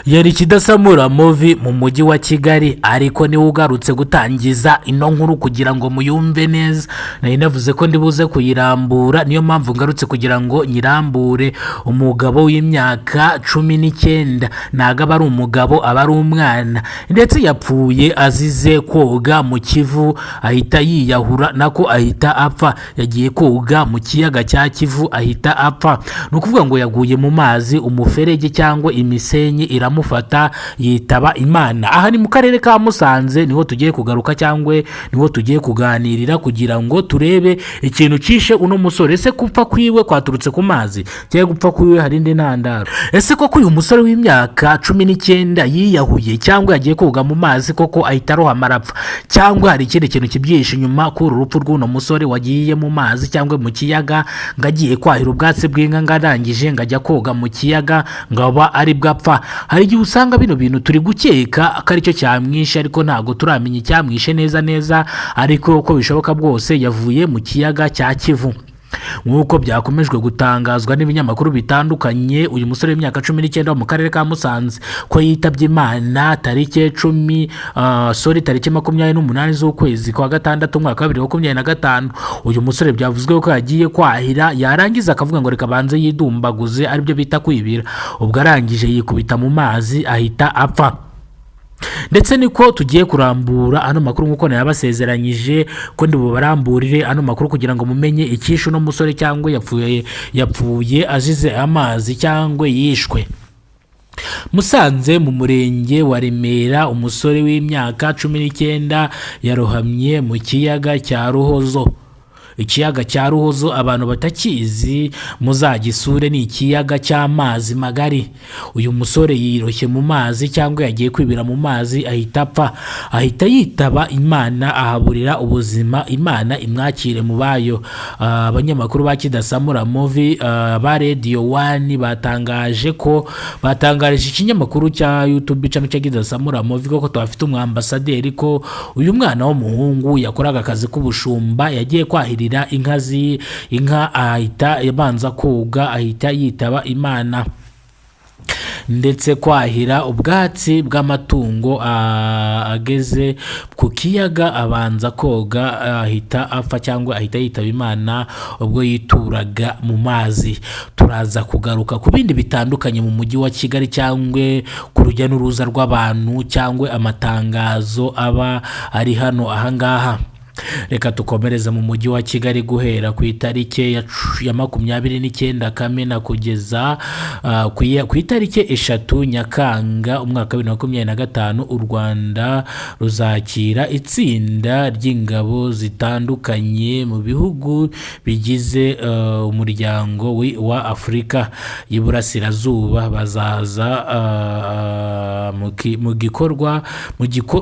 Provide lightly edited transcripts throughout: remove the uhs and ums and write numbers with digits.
Yari Kidasamura Movie mu mujyi wa Kigali, ariko niwe ugarutse gutangiza ino nkuru kugira ngo muyumve neza. Nari navuze ko ndibuze kuyirambura, niyo mpamvu ngarutse kugira ngo nyirambure. Umugabo w'imyaka 19, ntabwo aba ari umugabo, aba ari umwana, ndetse yapfuye azize koga mu Kivu ahita yiyahura, nako ahita apfa. Yagiye koga mu kiyaga cya Kivu ahita apfa. Ni ukuvuga ngo yaguye mu mazi, umuferege cyangwa imisenyi iramufata, yitaba Imana. Aha ni mu karere ka Musanze, niho tugiye kugaruka cyangwa niho tugiye kuganirira kugira ngo turebe ikintu cyishe uno musore. Ese gupfa kwiwe kwaturutse ku mazi, cyangwa gupfa kwiwe hari indi ntandaro? Ese koko uyu musore w'imyaka 19 yiyahuye, cyangwa yagiye koga mu mazi koko ahita arohama arapfa, cyangwa hari ikindi kintu kibyihishe inyuma kuri uru rupfu rw'uno musore wagiye mu mazi cyangwa mu kiyaga, ngo agiye kwahira ubwatsi bw'inka, ngo arangije ngo ajya koga mu kiyaga, ngo aba ari bwo apfa? Hari igihe usanga bino bintu turi gukeka ko aricyo cyamwishe, ariko ntabwo turamenya icyamwishe neza neza, ariko uko bishoboka bwose yavuye mu kiyaga cya Kivu. Nk'uko byakomejwe gutangazwa n'ibinyamakuru bitandukanye, uyu musore w'imyaka 19 wo mu karere ka Musanze ko yitabye Imana tariki 10, sorry, tariki 28 z'ukwezi kwa gatandatu, umwaka wa 2025. Uyu musore byavuzwe ko yagiye kwahira, yarangiza akavuga ngo reka abanze yidumbaguze, aribyo bita kwibira. Ubwo arangije yikubita mu mazi ahita apfa. Ndetse niko tugiye kurambura ano makuru nk'uko nayabasezeranyije ko ndi bubaramburire ano makuru kugira ngo mumenye icyishe uno musore, cyangwa yapfuye azize amazi cyangwa yishwe. Musanze, mu murenge wa Remera, umusore w'imyaka 19 yarohamye mu kiyaga cya Ruhozo. Ikiyaga cya Ruhozo, abantu batakizi muzagisure, ni ikiyaga cy'amazi magari. Uyu musore yiroshye mu mazi cyangwa yagiye kwibira mu mazi ahita apfa, ahita yitaba Imana, ahaburira ubuzima. Imana imwakire mu bayo. Abanyamakuru ba Kidasamura Movie, ba Radio One, batangaje ko batangarije ikinyamakuru cya YouTube channel cya Kidasamura Movie ko tuhafite umwambasaderi, ko uyu mwana w'umuhungu yakoraga akazi k'ubushumba, yagiye kwahirira inka zi inka, ahita abanza koga ahita yitaba Imana. Ndetse kwahira ubwatsi bw'amatungo, ageze ku kiyaga abanza koga ahita apfa cyangwa ahita yitaba Imana ubwo yituraga mu mazi. Turaza kugaruka ku bindi bitandukanye mu mujyi wa Kigali, cyangwa ku rujya n'uruza rw'abantu, cyangwa amatangazo aba ari hano ahangaha. Reka tukomereze mu mujyi wa Kigali. Guhera ku itariki ya 29 Kamena kugeza ku itariki 3 Nyakanga, umwaka wa 2025, u Rwanda ruzakira itsinda ry'ingabo zitandukanye mu bihugu bigize umuryango wa Afurika y'Iburasirazuba. Bazaza mu gikorwa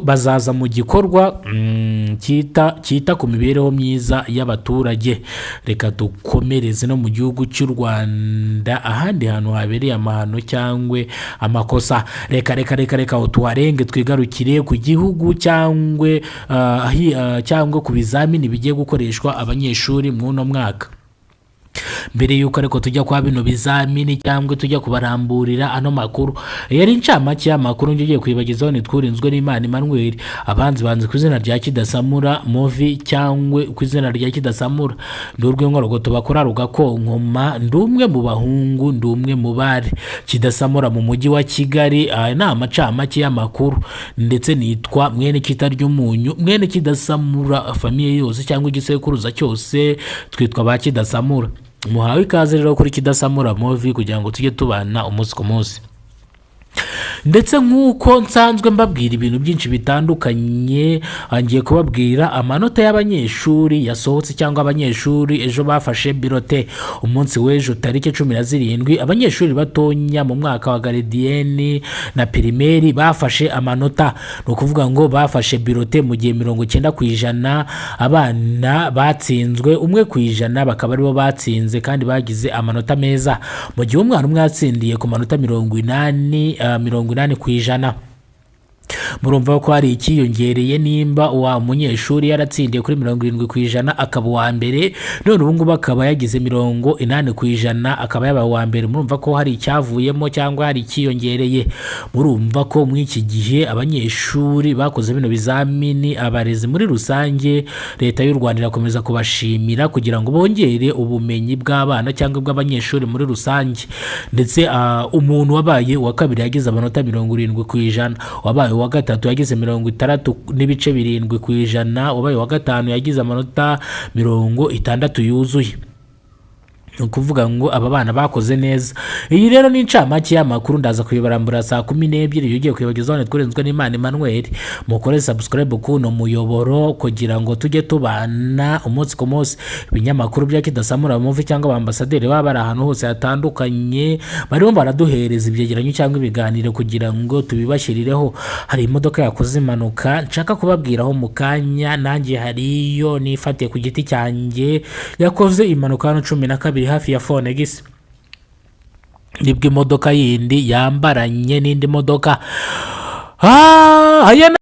bazaza mu gikorwa cyita ku mibereho myiza y'abaturage. Reka dukomereze no mu gihugu cy'u Rwanda, ahandi hantu habereye amahano cyangwa amakosa. Reka reka reka reka aho tuharenge, twigarukire ku gihugu cyangwa cyangwa ku bizamini bigiye gukoreshwa abanyeshuri muri uno mwaka. Mbere y'uko ariko tujya kwa bino bizamini cyangwa tujya kubaramburira ano makuru, yari incamake y'amakuru ngiye kuyibagezaho. Nitwurinzwe n'Imana Emmanuel, abanzi banzi ku izina rya Kidasamura Movie cyangwa ku izina rya Kidasamura. Ndi urw'inkorogoto bakora rugakonkoma, ndi umwe mu bahungu, ndi umwe mu bari Kidasamura mu mujyi wa Kigali. Aya ni amacamake y'amakuru, ndetse nitwa mwene kita ry'umunyu, mwene Kidasamura. Famille yose cyangwa igisekuruza cyose twitwa ba Kidasamura. Muhawe ikaze rero kuri Kidasamura Movie kugira ngo tujye tubana umunsi ku munsi. Ndetse nk'uko nsanzwe mbabwira ibintu byinshi bitandukanye, ngiye kubabwira amanota y'abanyeshuri yasohotse, cyangwa abanyeshuri ejo bafashe bulletin. Umunsi w'ejo tariki 17, abanyeshuri batonya mu mwaka wa gardienne na primaire bafashe amanota, ni ukuvuga ngo bafashe bulletin, mu gihe 90% abana batsinzwe, 1% bakaba aribo batsinze kandi bagize amanota meza, mu gihe umwana umwe yatsindiye ku manota 80, 80%. Murumva ko hari icyiyongereye. Nimba wa munyeshuri yaratsindiye kuri 70% akaba uwa mbere, none ubu ngubu akaba yagize 80% akaba yabaye uwa mbere, murumva ko hari icyavuyemo cyangwa hari icyiyongereye. Murumva ko muri iki gihe abanyeshuri bakoze bino bizamini, abarezi muri rusange, Leta y'u Rwanda irakomeza kubashimira kugira ngo bongere ubumenyi bw'abana cyangwa bw'abanyeshuri muri rusange. Ndetse umuntu wabaye uwa kabiri yagize amanota 70%, wabaye uwa gatatu yagize 60.7%, wabaye uwa gatanu yagize amanota 60 yuzuye. Ni ukuvuga ngo aba bana bakoze neza. Iyi rero ni incamake y'amakuru, ndaza kuyibarambura saa 12. Iyo ugiye kuyibagezaho twirenzwe n'Imana Emmanuel. Mukore subscribe kuno muyoboro kugira ngo tujye tubana umunsi ku munsi. Ibinyamakuru bya Kidasamura Muvi cyangwa abambasaderi baba bari ahantu hose hatandukanye, barimo baraduhereza ibyegeranyo cyangwa ibiganiro kugira ngo tubibashyirireho. Hari imodoka yakoze impanuka nshaka kubabwiraho mu kanya, nanjye hariyo nifatiye ku giti cyanjye yakoze impanuka hano 12 hafi ya Fonegisi, nibwo imodoka yindi yambaranye n'indi modoka. Aya.